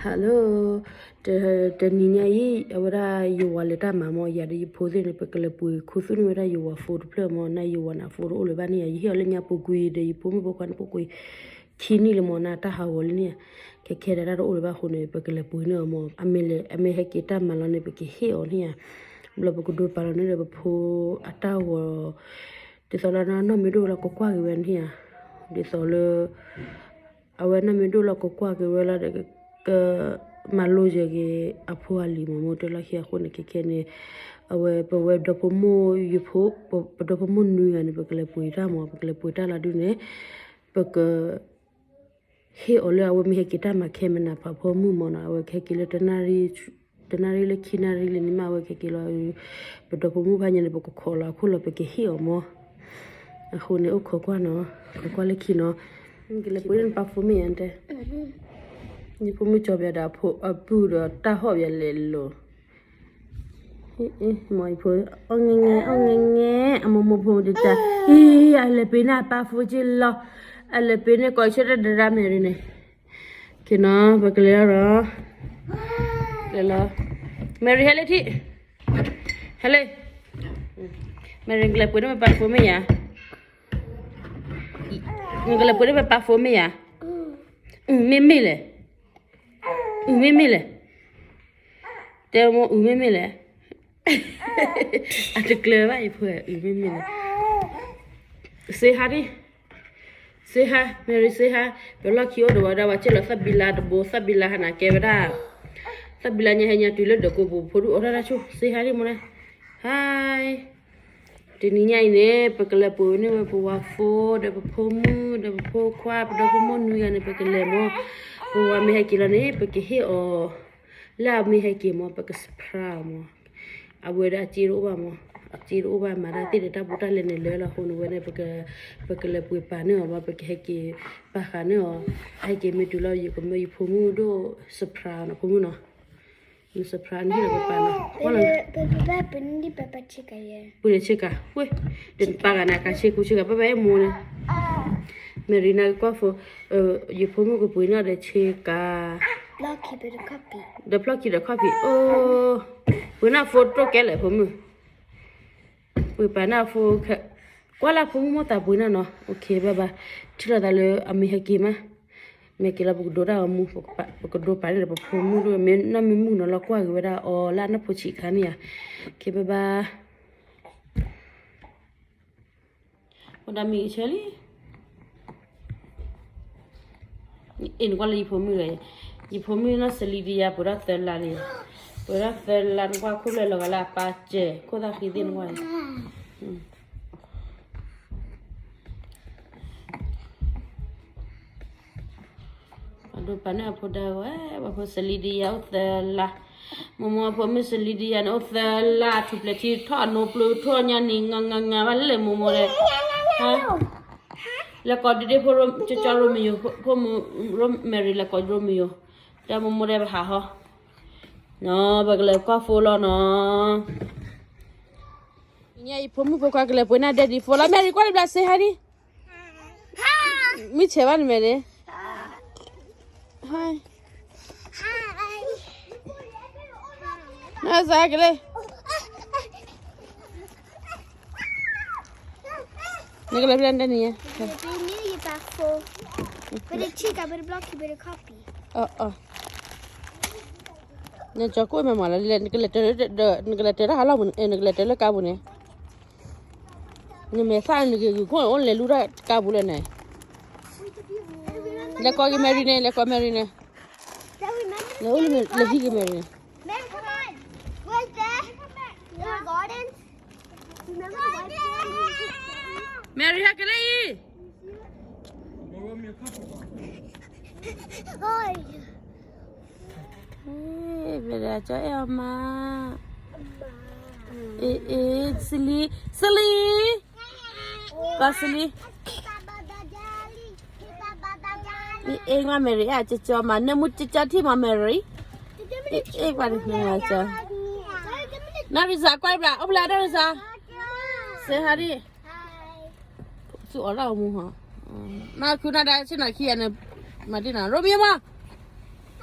Hello, တနံၤညါအံၤ အဝဲဒၣ်ယဝၤလဲၤတၢ်မၤမၢ် ယၤဒီးယဖိသ့ၣ်န့ၣ် ပကလဲၤပှ့ၤခူသူၣ်န့ၢ်ဝဲဒၣ်ယဝၤ phone တဖျၢၣ်မၢ်, နယဝၤန့ၣ် phone တအိၣ်လၢၤဘၣ်န့ၣ်ယၤ, ယဟ့ၣ်အီၤလၢညါပူၤကွံာ်ဒီး ယဖိမုၣ်ဖိခွါန့ၣ် ပူၤကွံာ်ခံနံၣ်လၢမၢ် နတၢ်ဟးဂီၤလံန့ၣ်ယၤ, ခဲခဲဒၣ်တၢ်တအိၣ်လၢၤဘၣ်အဃိန့ၣ် ပကလဲၤပှ့ၤန့ၢ်အီၤမၢ်, အမ့ၢ်လဲၤ အမ့ၢ်ဟဲက့ၤတၢ်မၤလီၤန့ၣ် ပကဟ့ၣ်အီၤန့ၣ်ယၤ, ဘျီပကဒိပာ်လီၤန့ၣ်ဒီးပဖိအတၢ်ဂီၤ ဒ်သိးလၢနီၢ်မ့ၢ်ဒိၣ်လီၤကကွၢ်က့ၤဝဲန့ၣ်ဧါ, ဒ်သိးလၢ အဝဲနီၢ်မ့ၢ်ဒိၣ်လီၤကကွၢ်က့ၤဝဲလီၤဒီး ကမၤလိယဲၤက့ၤအဖိအလံၤမၢ်, မ့ၢ်တဲလီၢ်ခံအဃိန့ၣ် ခဲခဲန့ၣ် အဝဲပဝဲဒီဖိမိၢ်ယဖိ ပဒီဖိမိၢ်နွံဂၤန့ၣ် ပကလဲၤပှ့ၤတၢ်မၢ်, ပကလဲၤပှ့ၤတၢ်လီၤဒုန့ၣ် ပက ဟ့ၣ်အီၤလၢအဝဲမ့ၢ်ဟဲက့ၤတၢ်မၤခဲမနၤ ပှၤဖိမုၣ်မၢ်နီၤ, အဝဲကဟဲက့ၤလၢ တနၣ်ရံၣ်လၢခံနၣ်ရံၣ်လံန့ၣ်မး အဝဲကဟဲက့ၤလီၤ, ပဒီဖိမုၣ်ဖးညါန့ၣ် ပကခိးလီၤအခိၣ်လီၤ ပကဟ့ၣ်အီၤမၢ်, အဃိန့ၣ်အိၣ်ခိးကွၢ်နီၤ, ခိးကွၢ်လၢခံနီၤ, ကလဲၤပှ့ၤန့ၢ်နပၢ်ဖိမ့ၢ်ယၤတဲ, ယဖိမုၣ်ကၠီဘၣ်ဒီးအပုၢ်ဒီးတၢ်ဟီၣ်ဘၣ်လဲၤလိၤ မ့ၢ်ဖိ အီၣ်ငဲငဲ အီၣ်ငဲငဲ အမိၢ်မိၢ်ဖိတတၢ်, အံၤ အလဲၤပှ့ၤန့ၢ်အပၢ်ဖိက့လီၤ, အလဲၤပှ့ၤန့ၢ်ကိးဆၢတၢ်ဒရၣ် Mary န့ၣ်, က့နီၤ ပကလဲၤလီၤ, ကလဲၤလီၤ, Mary ဟဲလၢထံၣ်, ဟဲလၢ, Mary ကလဲၤပှ့ၤန့ၢ်ပၢ်ဖိမ့ၢ်ယၤ, နကလဲၤပှ့ၤန့ၢ်ပၢ်ဖိမ့ၢ်ယၤ, မ့မ့ၢ်လဲၣ် အုၣ်မ့မ့ၢ်လဲၣ်, တဲမိၢ်အုၣ်မ့မ့ၢ်လဲၣ်, အတကျၢၤဘၣ်အံၤဖိအုၣ်မ့မ့ၢ်လဲၣ်, စ့ဟါဒံ, စ့ဟါ Mary စ့ဟါ, ပလီၢ်ခံအိၣ်ဒီးဝဲဒၣ် ဝဲက့လီၤသၣ်ဘံလါတဘိ သၣ်ဘံလါဟးနၤကဲဝဲဒၣ်, သၣ်ဘံလါညါဟဲညါတုၤလၢဒၢးကိးပူၤ ဖိဒုၣ်အိၣ်ထီၣ်တၢ်ဆိၣ် စ့ဟါဒံမိၢ်န့ၣ်, ဟါ တနံၤညါအံၤန့ၣ် ပကလဲၤပှ့ၤန့ၢ်ဝဲပဝၤဖိ ဒီးပဖိမုၣ် ဒီးပဖိခွါ ပဒီဖိမိၢ်နွံဂၤန့ၣ် ပကလဲၤမၢ်, ပဝၤမ့ၢ်ဟဲက့ၤလီၤန့ၣ် ပကဟ့ၣ်အီၤ, လၢအမ့ၢ်ဟဲက့ၤမၢ် ပက surprise အီၤမၢ်, အဝဲဒၣ်အစ့တအိၣ်ဘၣ်မၢ်, အစ့တအိၣ်ဘၣ် မၤတၢ်သ့ၣ်ဒီးတၢ်ဘူးတၢ်လဲန့ၣ်လၢလီၤအဃိန့ၣ်ဝဲန့ၣ် ပကလဲၤပှ့ၤပာ်န့ၢ်အီၤမၢ်, ပကဟဲက့ၤပာ်ဃာ်န့ၢ်အီၤ, ဟဲက့ၤမ့ၢ်တုၤလီၤ ယကမၢယဖိမုၣ်ဒိၣ် surprise နီၤ ဖိမုၣ်နီၤ န surprise န့ၣ်ဒီးပပာ်နီၤ, ပှ့ၤဒီးဆ့ကၤ, ဝ့ၢ်, ဒီးပာ်ဂၤန့ၣ် ကဆ့ကူဆ့ကၤ ပပာ်အဲၣ်မိၢ်န့ၣ်, Mary နကကွၢ်ဖိ, ယဖိမုၣ်ကပှ့ၤန့ၢ်အီၤဒီးဆ့ကၤ, ဒီးဖျီၣ်ခံဒီးခီၣ်ဖံး, အိၣ်, ပှ့ၤန့ၢ်ဖိတိၢ်ကဲလဲၣ်ဖိမုၣ်, ပှ့ၤပာ်န့ၢ်ဖိ, ကွၢ်လၢဖိမုၣ်မိၢ်သးပှ့ၤန့ၢ်နီၤ, OK bye bye, ထံၣ်လိာ်သးလၢအမ့ၢ်ဟဲက့ၤမး မ့ၢ်က့ၤလီၤ ပကဒိတၢ်ဂီၤမူ, ပကဒိပာ်န့ၢ်ဒီးပဖိမုၣ်ဒိၣ် မ့ၢ်နီၢ်မ့ၢ်မုၣ်နီၤလီၤကွၢ်က့ၤဝဲဒၣ်အီၤလၢအနီၢ်ဖိဆံးခါန့ၣ်ဧါ, OK bye bye, ဝဲဒၣ်မ့ၢ်ကဆၢလံ, အ့ၣ် နကွၢ်လၢယဖိမုၣ်လီၤ, ယဖိမုၣ်နီၢ်စလံဒံယါ ပှဲၤထီၣ်သၢလါလံ, ပှဲၤထီၣ်သၢလါ နကွၢ်ခိၣ်ဖျၢၣ်လီၤဂာ်လၢအပၢ်စဲး ခိၣ်သၣ်ဃံသ့ၣ်နကွၢ် အဒိပာ်န့ၢ်အဖိဒါဝဲ, ပှၤဖိစလံဒံယါအိၣ်သၢလါ, မိၢ်မိၢ်အဖိမုၣ်စလံဒံယါန့ၣ် အိၣ်သၢလါ ထူၣ်ဖျဲးထံထီၣ်အနိပျၢၤထီၣ်ညါနံၤ ငါငါငါဘၣ်လၢမိၢ်မိၢ်ဒီး, လဲၤကိးဒ့ဒ့ဖိ ကၠီကၠီရိမယိၤ ဖိမုၣ် Mary လဲၤကိးရိမယိၤ, တဲမိၢ်မိၢ်ဒီးပဟးဟီ, နီၤ ပကလဲၤကွၢ်ဖိလီၤနီၤ, ညါအံၤဖိမုၣ်ဖိခွါကလဲၤပှ့ၤန့ၢ် daddy ဖိလီၤ, Mary ကွၢ်တဘျီ say hi ဒံ မ့ၢ်ဆဲးဘၣ်နမဲာ်န့ၣ်, hi, နစးကလဲၣ်, နကလဲၤဖျဲၣ်နတၢ်နံၤညါ, နကၠီကိၣ်မဲာ်မးလၢ နကလဲၤတၢ်ဟးလီၢ်ပူၤန့ၣ်, နကလဲၤတၢ်လၢကါပူၤန့ၣ်, နမဲာ်သၣ်နဂ့ၤဂုာ်ခိၣ်န့ၣ် အိၣ်လဲၤလူတၢ်ကါပူၤလၢန့ၣ်, လဲၤကိးက့ၤ Mary န့ၣ်, လဲၤကိး Mary န့ၣ်, လဲၤအိၣ်လၢဟံၣ်က့ၤ Mary န့ၣ်, Mary ဟဲက့ၤလၢအံၤ မ့ၢ်ဒၣ်ကၠီအဲၣ်အီၤမး, အ့ အ့ စလံ, စလံ, ပှၤစလံ, အ့ အ့ ကွၢ် Mary အကၠီကၠီမး, နမူကၠီကၠီထံၣ်မး Mary, အ့ အ့ ကွၢ် နမူကၠီ, နီၢ်ရံစၤ ကွၢ်ဘျါ အိၣ်ဖျါ နီၢ်ရံစၤ, say hi ဒံ ဆူအီၣ်လၢအမူဟီ, နခုနဒၣ်ဆ့ၣ်နီၤခံဂၤန့ၣ်, မၤဒ်နီၤ ရိမ့ၤမး,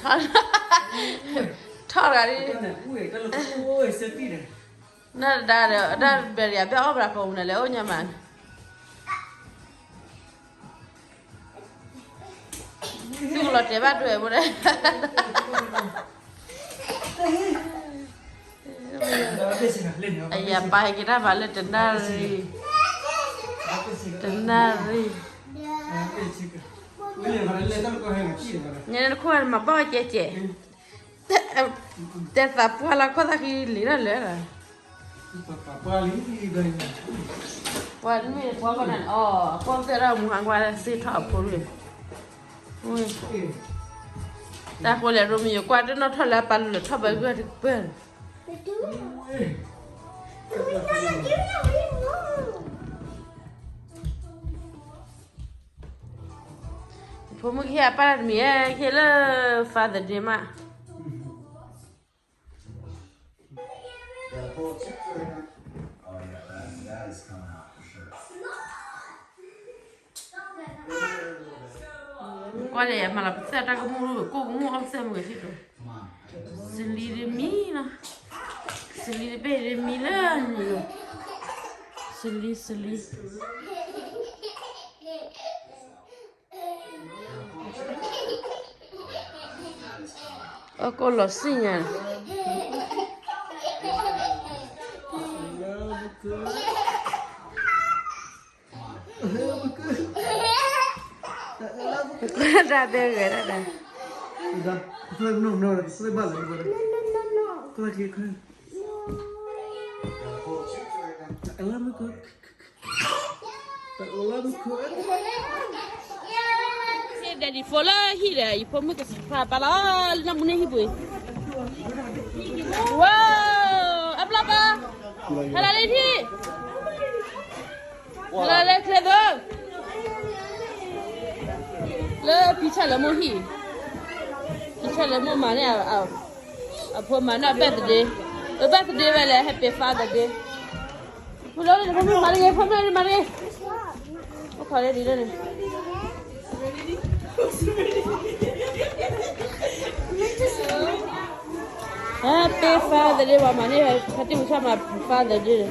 ထီၣ်, ထီၣ်တဂၤဒ်, နဒၣ်ဒီး တၢ်ဘဲရံၤအဘၣ်အီၣ်ဘၣ်ကိးမုၢ်နၤလဲၣ် အိၣ်ညါမး, သုကလီၤတဲာ်ဘၣ်ဒွဲၣ်ဖိန့ၣ် အယၤပာ်က့ၤတၢ်ဘၣ်လၢတနၣ်ရံၣ်, တနၣ်ရံၣ်, ညါနခိၣ်မၤဘၣ်ကဲကဲ, တဲသးပှၢ်လၢခီၣ်သးဃံလံၤထီၣ်လၢာ်လီၤ, ပှၤမ့ၢ်ပှၤကီၢ်န့ၣ် အီၤအကွၢ်သ့ၣ်ဒီးမူဟးကွၢ်စ့ထီၣ်အဖိန့ၣ်, တၢ်ဃိလဲၣ် ရိမံယိၤကွၢ်တနီၣ်ထီၣ်လၢအပာ်လူၤလၢထီၣ်ဘၣ်ဂၢၢ်တကပၢၢ် ယဖိမုၣ်ကဟ့ၣ်အပၢ်တမံၤ, ဟ့ၣ်လၢ Father Day မး, ကွၢ်လဲၣ် မၤလီၤပသဲၣ်တၢ်ကမူၣ် ကိၣ်ကမူၣ်အီၣ်ပသဲၣ်မ့ၢ်ဂ့ၤထံၣ်ကီး, စလံတမံၤလီၤ, စလံတဘ့ၣ်တမံၤလၢန့ၣ်, စလံ စလံ အကိၣ်လီၤစံၣ်ညါ, တၢ်တဲဂဲၤတၢ်, ဒဲးဒံးဖိလၢဟံၣ်ဒီး ယဖိမုၣ်ကစံးဖးပာ်လီၤလၢနၢ်မူန့ၢ်ဟံၣ်ပူၤ, ဝဲ, အဘျီဘၣ်, ဟဲလီၤလၢထံၣ်, ဟဲလီၤလၢချဲသိ, လၢဖံဆၣ်လၢမိၢ်ဟံၣ်, ဖံဆၣ်လၢမိၢ်မၤန့ၢ်, အဖိမၤန့ၢ် birthday, အ birthday ဝဲလဲၣ် happy Father Day. ဖိလၢဖိမၤတဂ့ၤ, ဖိမၤတဂ့ၤ, ဖိမၤတဂ့ၤ, ဖိခွါလၢဒ်လဲၣ်န့ၣ် Happy Father Day ဝဲမၤန့ၢ် ဖါတံၢ်ဝံဆၣ်မၤ Father Day န့ၣ်,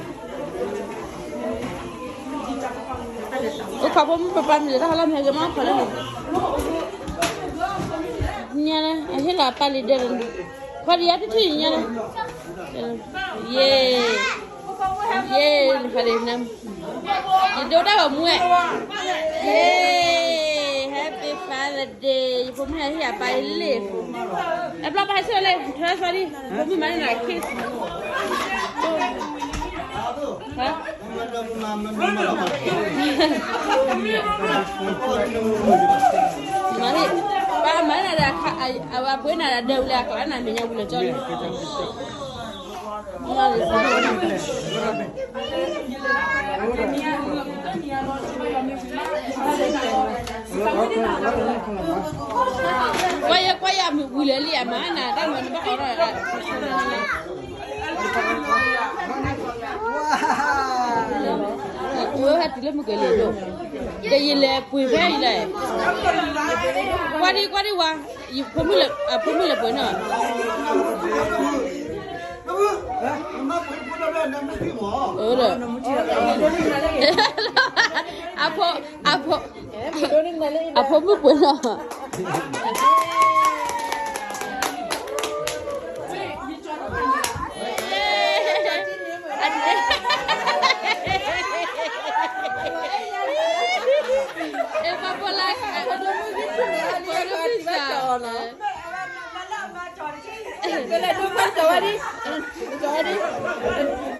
အိၣ်ခိးဖိမုၣ်ပပၢ်မံၤလၢတၢ်ဟီလီၢ်မ့ၢ်ဟဲက့ၤမ့ၢ်ခိးလၢန့ၣ်, ညါန့ၣ် အဟ့ၣ်လီၤအပၢ်လံဒဲးလၢန့ၣ်, ခွါဒံးယါတထံၣ်ညါန့ၣ်, ယ့ၢ်, ယ့ၢ်, နခါဒံးန ယဒိတၢ်ဂီၤမူဝဲ, ယ့ၢ်, Happy Father Day, ယဖိမုၣ်ဟဲဟ့ၣ်အပၢ်အလ့ၣ်, အဘျီပဟဲဆၢလ့ၣ် ထွဲဆီဒံး, ဖိမုၣ်မၤန့ၢ်နၤ kiss, ဟါ မၤန့ၢ်, ပှၤမၤန့ၢ်ဒီး, အဝဲပှ့ၤနၤဒီးဒၢးဝံၤလၢအကျါနၤ မဲာ်ညါဝံၤလၢာ်ကၠီန့ၣ်, ကွၢ်ယဲကွၢ်ယဲမုာ်ဝံၤလၢာ်လံ အမၤနၤတၢ်မၤနဘၣ်အီၤဒီး ဝဲဟဲတုၤလၢမုၢ်ကလံၤဒိၣ်, ဒီးယလဲၤပှ့ၤဖဲအံၤလဲၣ်, ကွၢ်ဒံကွၢ်ဒံဝါ, ယဖိမုၣ်လဲၤ, အဖိမုၣ်လဲၤပှ့ၤန့ၣ်, အၢ, အဖိ, အဖိ, အဖိမုၣ်ပှ့ၤန့ၣ် အ့ ပှၤဖိလၢအဖိမုၣ်ကထံၣ်န့ၣ် အဖိမုၣ်ကထံၣ်န့ၣ်